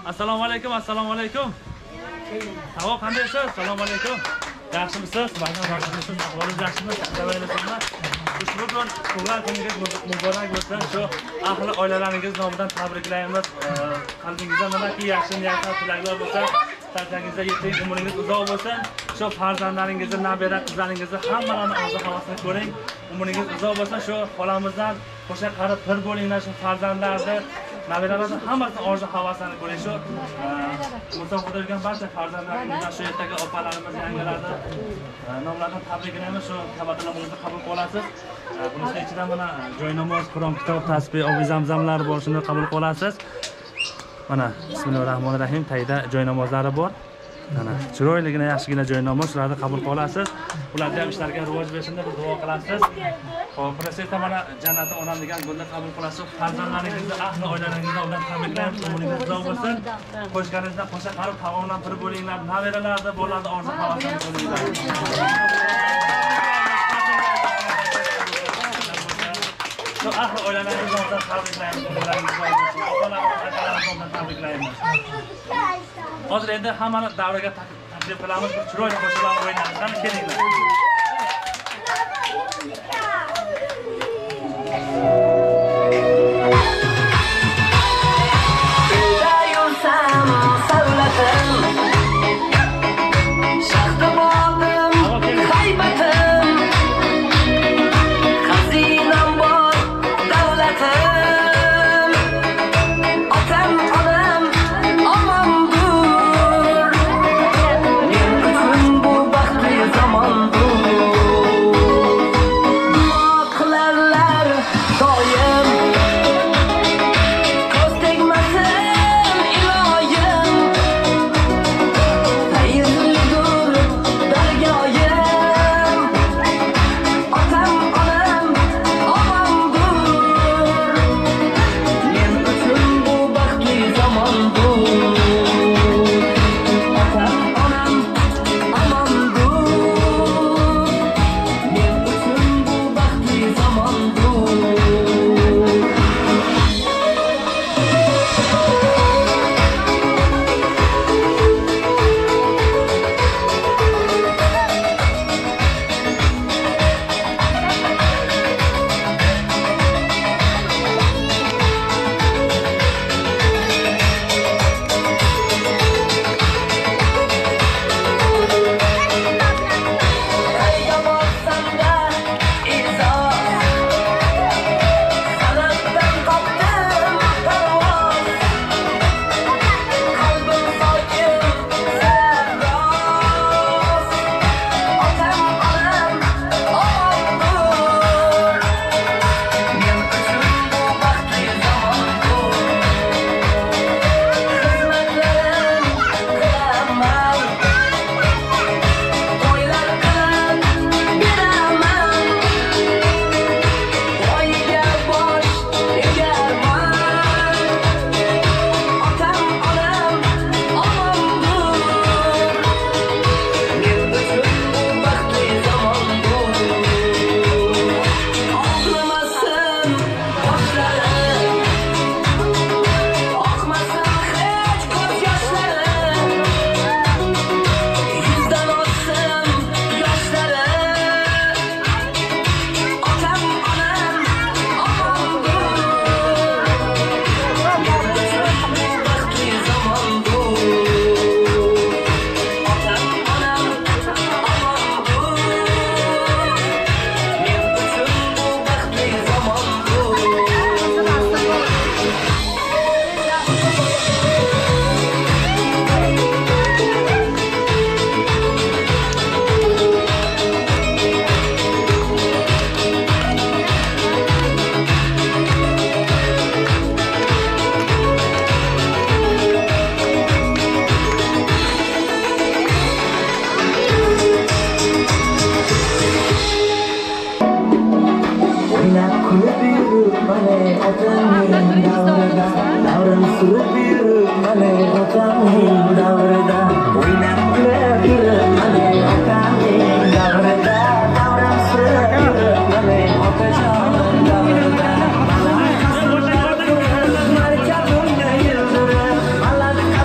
Assalomu alaykum, assalomu alaykum. Savob qandaysiz? Assalomu alaykum. Yaxshimisiz? Baxtimisiz? Ahvolingiz yaxshimi? Sog'lig'ingizmi? Ushbu kun tug'ilgan kuningiz muborak bo'lsin. Shu ahli oilalaringiz nomidan tabriklaymiz. Qalbingizda nimaki yaxshi niyatlar, tilaklar bo'lsa, sarjangizda yeting, umringiz uzoq bo'lsin. Shu farzandlaringizni, nabira qizlaringizni hammalarini orzu havasini ko'ring. Umringiz uzoq bo'lsin. Shu xolamizdan qo'sha qarib bir bo'linglar, shu farzandlarni, nabiralarni hammasini orzu havasini ko'ring. Shu musofirda yurgan barcha farzandlaringizdan, shu yerdagi opalarimiz, yangalarni nomlaridan tabriklaymiz. Shu kabatlarimizni qabul qilasiz. Bunisi ichidan mana joy namoz, Qur'on, kitob, tasbih, obi zamzamlar bor, shuni qabul qilasiz. Mana bismillahirrohmanirrohim, tagida joy namozlari bor. Mana chiroyligina, yaxshigina joy namoz, shularni qabul qilasiz. Ularni ham ishlariga rivoj bersin deb duo qilasiz. Xo'p, prosesda mana jannatda onam degan gulni qabul qilasiz. Farzandlaringizni, ahli oilalaringizni bilan tabriklaymiz. Umringiz uzoq bo'lsin. Qo'shganingizdan qo'sha qarib taomdan bir bo'linglar. Nabiralarni, bolalarni orzu havasini ko'ringlar. Shu ahli oilalaringizni bilan tabriklaymiz. Umrlaringiz uzoq bo'lsin. Opalarimiz, akalarimiz bilan tabriklaymiz. Hozir endi hammani davraga taklif qilamiz. Bir chiroyli qo'shiqlarni o'ynaymiz. Qani kelinglar. Marka bunga yildirim.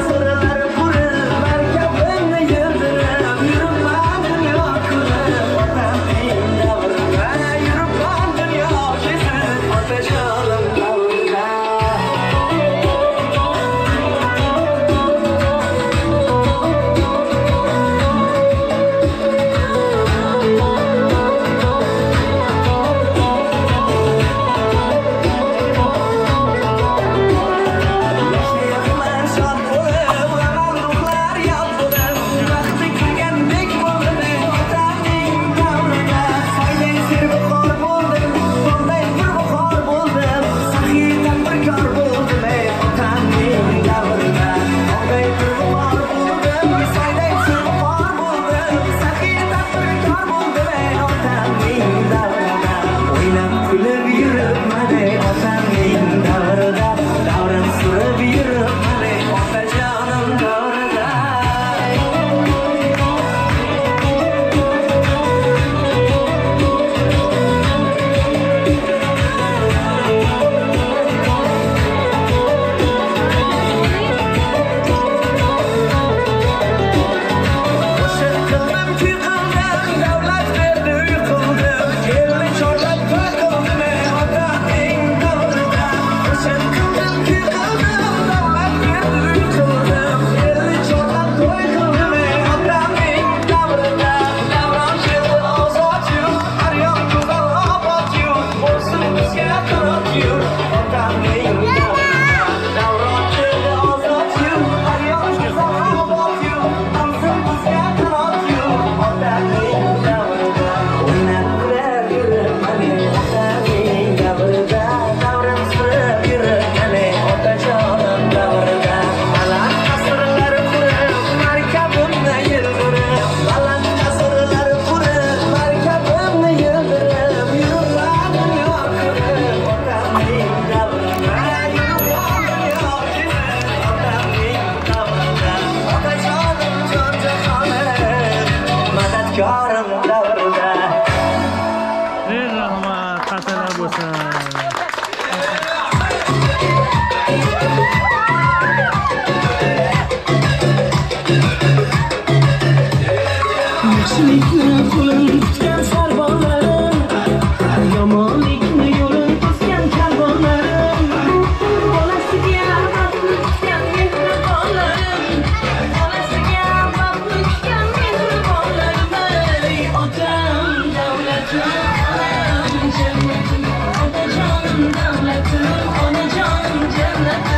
Korim davrda. Ey rahmat, xatarlar bo'lsin. Yaxshilikni qo'lim tutgan sarbonlarim, yomonlikni yo'lin to'sgan karvonlarim, bolasiga baxtni kutgan mehribonlarim, bolasiga baxtni kutgan mehribonlarim. Ey otam davlatim, onam jannatim, otajonim davlatim, onajonim jannatim.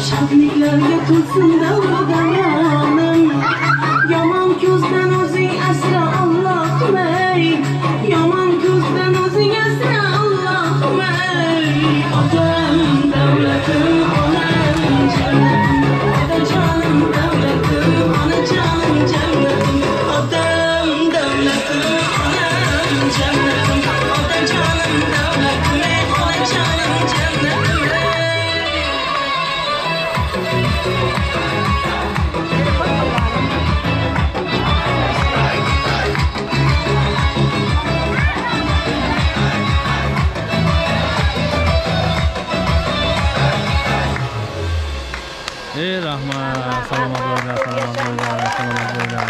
Shodliklarga to'lsin davru davronim, yomon ko'zdan o'zing asra Allohim ey, yomon ko'zdan o'zing asra Allohim ey. Otam davlatim, onam jannatim, otajonim davlatim, onajonim jannatim. Otam davlatim, onam jannatim, otajonim davlatim, onajonim jannatim. Ey rahmat, salomat bo'linglar, salomat bo'linglar, salomat bo'linglar.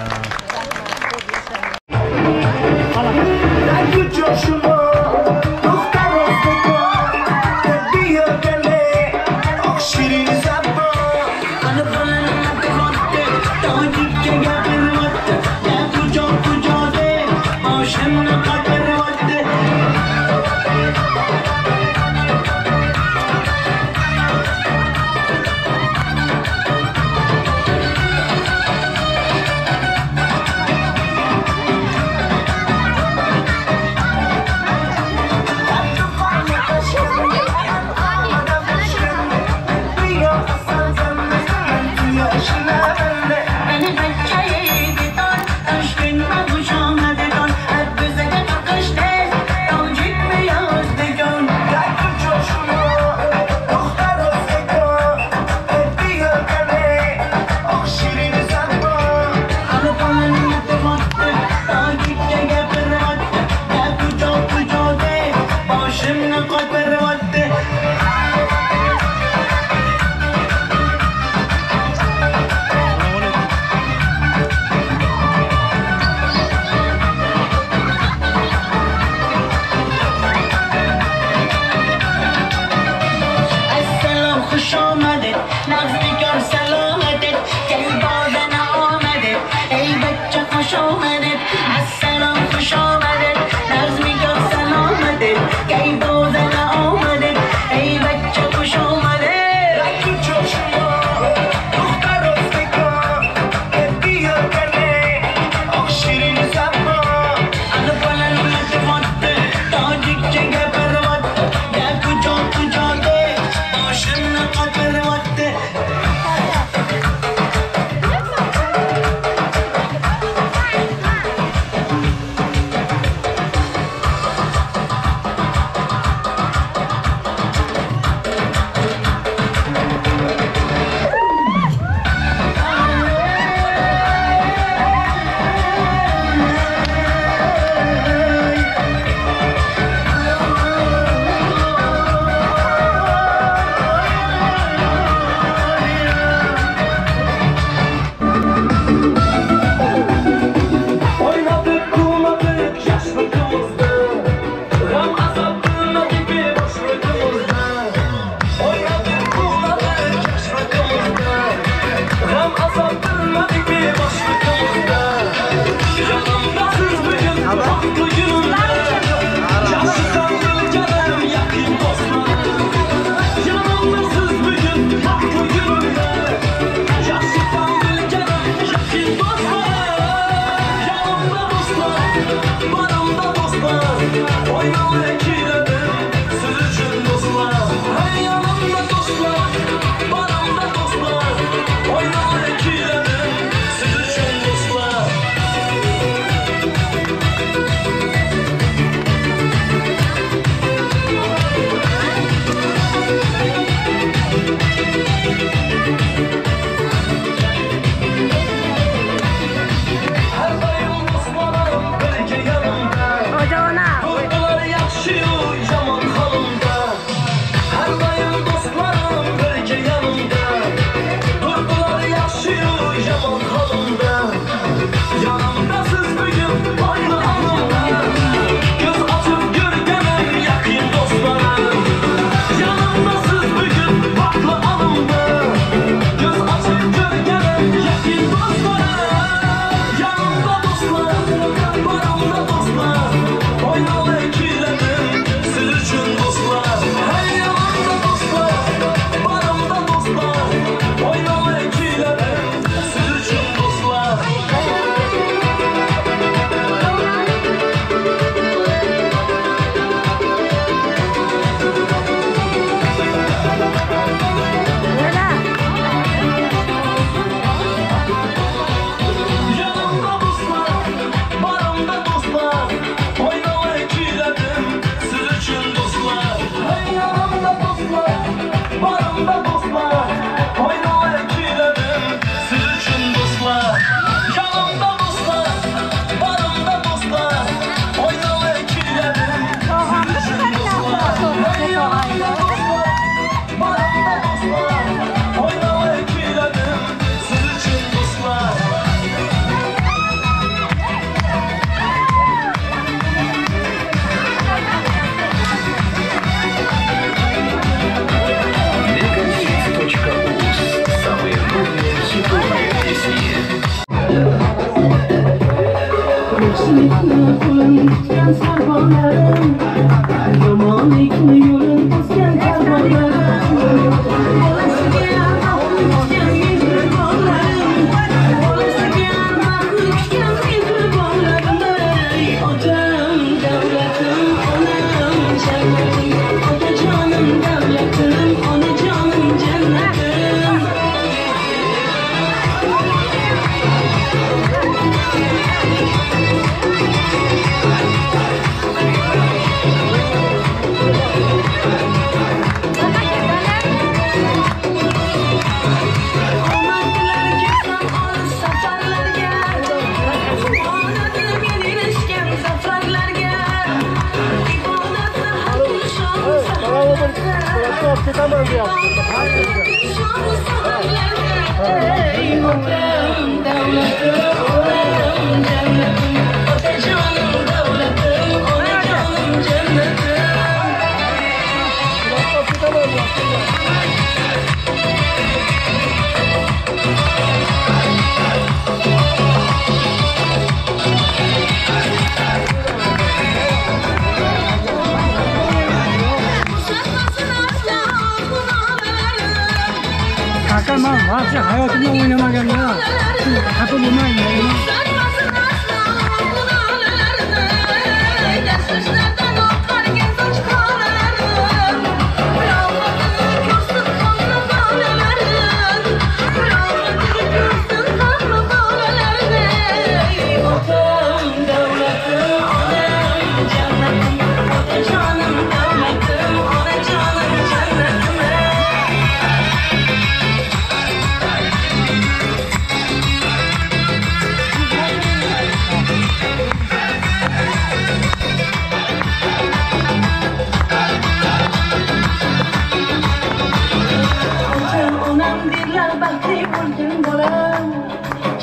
Ey otam davlatim, onam jannatim, otajonim davlatim, onajonim jannatim. Aka, man вообще hayotimda o'ynamaganman. Xafa bo'lmang.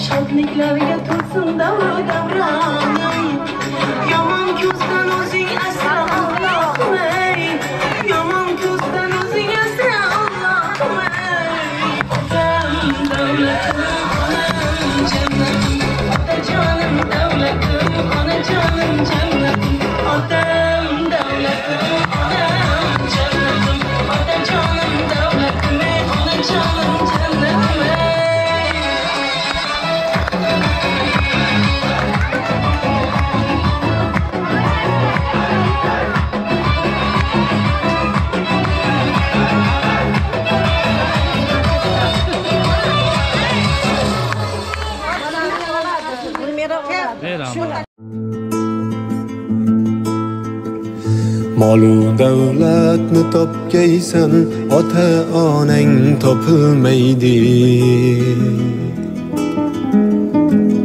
Shodliklarga to'lsin davru davronim. Yomon ko'zdan o'zing asra Allohim ey. Yomon ko'zdan o'zing asra Allohim ey. Otam davlatim, onam jannatim, otajonim davlatim, onajonim jannatim. Otam davlatim, onam jannatim, otajonim davlatim, onajonim jannatim. Molu davlatni topgaysan, ota onang topilmaydi.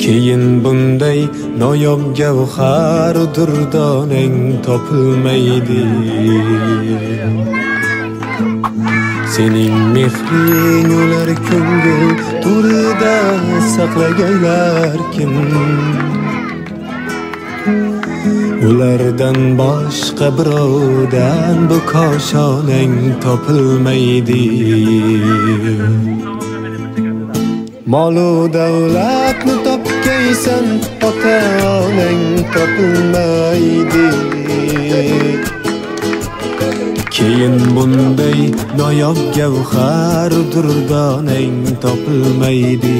Keyin bunday noyob gavhar durdonang topilmaydi. Sening mehring ular ko'ngil to'rida saqlagaylar kim? Ulardan boshqa birovdan bu koshonang topilmaydi. Molu davlatni topgaysan, ota onang topilmaydi. Keyin bunday noyob gavhar durdonang topilmaydi.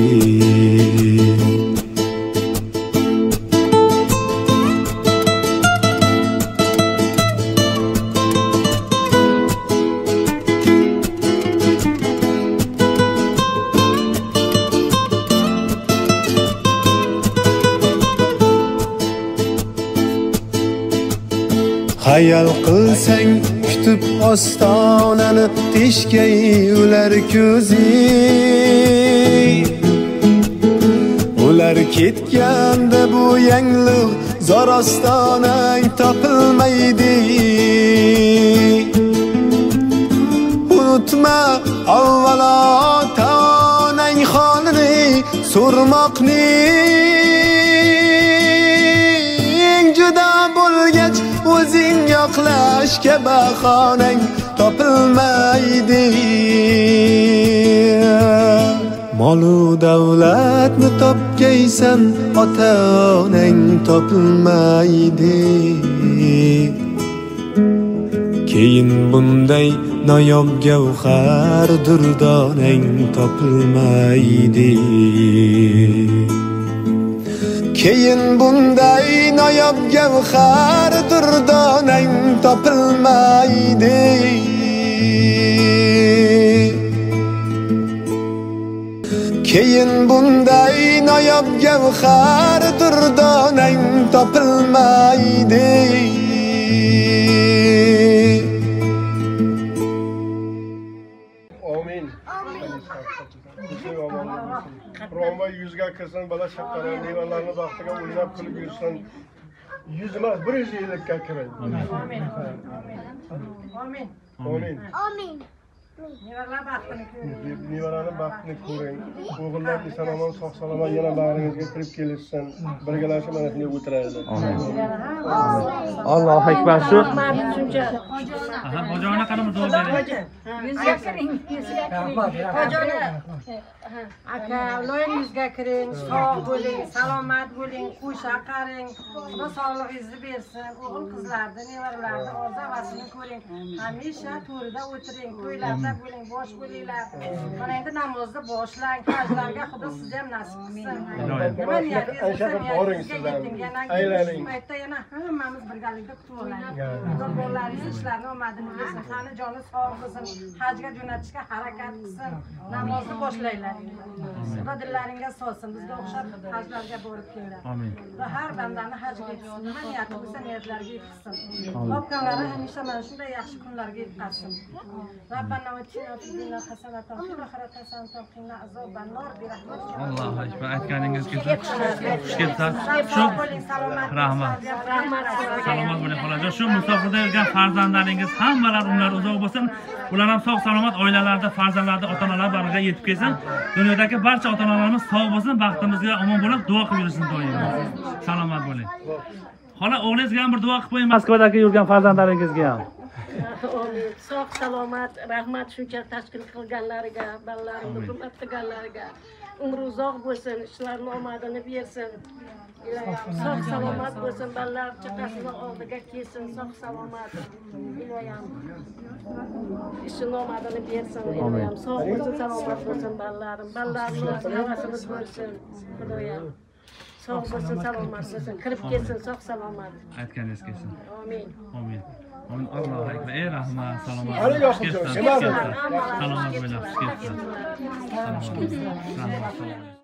Hayal qilsang kutib ostonani teshgay ular ko'zi. Ular ketganda bu yangliq zor ostonang topilmaydi. Unutma avvalo ota onang holini so'rmoqning juda bo'lgach o'zing yoqlashga bahonang topilmaydi. Molu davlatni topgaysan, ota onang topilmaydi. Keyin bunday noyob gavhar durdonang topilmaydi. Keyin bunday noyob gavhar durdonang topilmaydi. Keyin bunday noyob gavhar durdonang topilmaydi. Amin. Roma yuzga kirsin, bola chaqalar, nevarlarni baxtiga o'ynab kulib yursin. 100 emas, 100 yillikka kiring. Amin. Amin. Amin. Amin. Nevaralarning baxtini ko'ring. O'g'illar eson omon sog' salomat yana bag'ringizga kirib kelishsin. Birgalashib mana shunday o'tiraylik. Allohu akbar. Shu Hojona qani duo bering. Yuzga kiring, yuzga kiring. Hojona aka, iloyim yuzga kiring, sog' bo'ling, salomat bo'ling, qo'sha qaring. Xudo sog'lig'ingizni bersin. O'g'il qizlarni, nevaralarni orzu havasini ko'ring. Hamisha to'rida o'tiring, to'ylarda bo'ling, bosh bo'linglar. Mana endi namozni boshlang, hajlarga Xudo sizni ham nasib qilsin. Nima niyatingiz bo'lsa, niyatingizga yeting. Yana shu paytda yana hammamiz birgalikda kutib olaylik. Xudo bolalaringizni ishlarini omadini bersin, tani joni sog' bo'lsin, hajga jo'natishga harakat qilsin. Namozni boshlanglar. Xudo dillaringga solsin, bizga o'xshab hajlarga borib kelinglar. Amin. Va har bandani hajga yetsin, nima niyati bo'lsa niyatlariga yetkazsin. Topganlari hamisha mana shunday yaxshi kunlarga yetkazsin. Rabbana atina fid dunya hasanatan va fil oxirati hasanatan va qina azoban nar bi rahmatika. Allohu akbar. Aytganingiz kelsin. Xush kelibsiz. Shu rahmat. Salomat bo'ling xolajon. Shu musofirda yurgan farzandlaringiz hammalari umrlari uzoq bo'lsin. Ular ham sog' salomat oilalarda, farzandlarda, ota-onalar bag'riga yetib kelsin. Dunyodagi barcha ota-onalarimiz sog' bo'lsin, baxtimizga omon bo'lib duo qilib yursin doimo. Salomat bo'ling. Xola, o'g'lingizga ham bir duo qilib qo'ying, Moskvadagi yurgan farzandlaringizga ham. Sog' salomat, rahmat shuncha tashkil qilganlariga, bolalarimni hurmat qilganlariga. Umri uzoq bo'lsin, ishlarini omadini bersin. Sog' salomat bo'lsin, bolalar chaqasini oldiga kelsin, sog' salomat. Iloyam ishini omadini bersin, iloyam sog' bo'lsin, salomat bo'lsin bolalarim. Bolalarimni havasini ko'rsin, Xudoyam. Sog' bo'lsin, salomat bo'lsin, kirib kelsin, sog' salomat. Aytganingiz kelsin. Amin. Amin. Amin. Allohu akbar. Ey rahmat, salomat. Salomat Salomat bo'ling, xush kelibsiz. Rahmat.